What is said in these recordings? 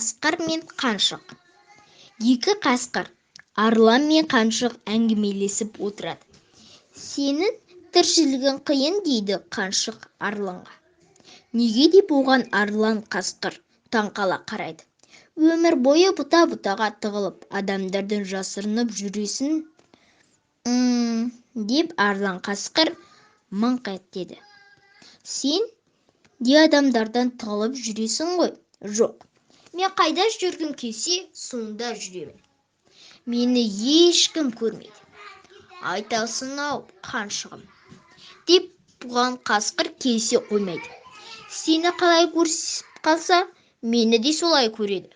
Қасқыр мен қаншық. Екі қасқыр, арлан мен қаншық әңгімелесіп отырады. Сенің тіршілігің қиын, дейді қаншық арланға. Неге, деп оған арлан қасқыр таң қала қарайды. Өмір бойы бұта-бұтаға тығылып, адамдардан жасырынып жүресің, деп арлан қасқыр мыңқ етеді. Сен де адамдардан тығылып жүресің ғой. Жоқ, мен қайда жүргім келсе, сонда жүремін. Мені ешкім көрмейді. Айтасың-ау, қаншығым, деп бұған қасқыр келісе қоймайды. Сені қалай көріп қалса, мені де солай көреді.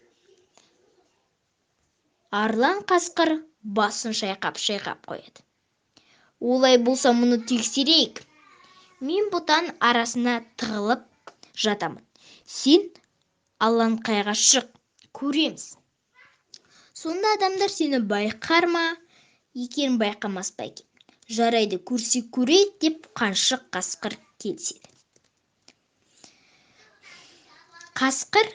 Арлан қасқыр басын шайқап-шайқап қояды. Олай болса, мұны тексерейік. Мен бұтаның арасына тығылып жатамын. Сен алаңқайға шық, көреміз. Сонда адамдар сені байқар ма екен, байқамас па екен? Жарайды, көрсек көрейік, деп қаншық қасқыр келіседі. Қасқыр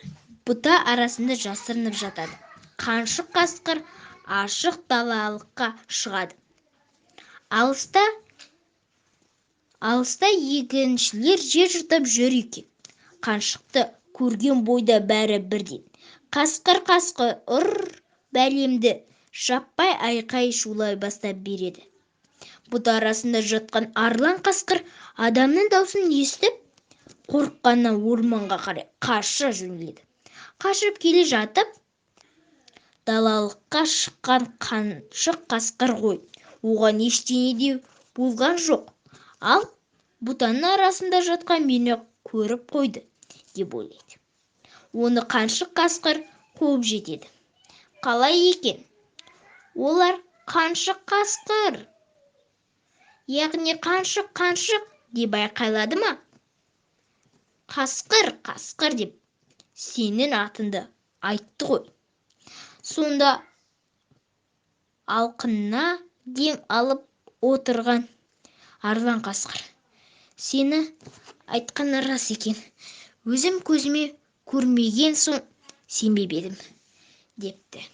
бұта арасында жасырынып жатады. Қаншық қасқыр ашық далалыққа шығады. Алыста алыста егіншілер жер жыртып жүр екен. Қаншықты көрген бойда бәрі бірден: «Қасқыр, қасқыр, ұр бәлемді!» жаппай айқай шулай бастап береді. Бұта арасында жатқан арлан қасқыр адамның даусын естіп, қорыққаннан орманға қарай қаша жөнеледі. Қашып келе жатып, далалыққа шыққан қаншық қасқыр ғой, оған ештеңе де болған жоқ, ал бұтаның арасында жатқан мені көріп қойды деп ойлайды. Оны қаншық қасқыр қуып жетеді. Қалай екен? Олар «Қаншық қасқыр!», яғни «Қаншық, қаншық!» деп айқайлады ма? «Қасқыр, қасқыр!» деп сенің атыңды айтты ғой. Сонда алқына дем алып отырған арлан қасқыр: «Сені айтқаны рас екен, өзім көзіме көрмеген соң сенбеп едім», – депті.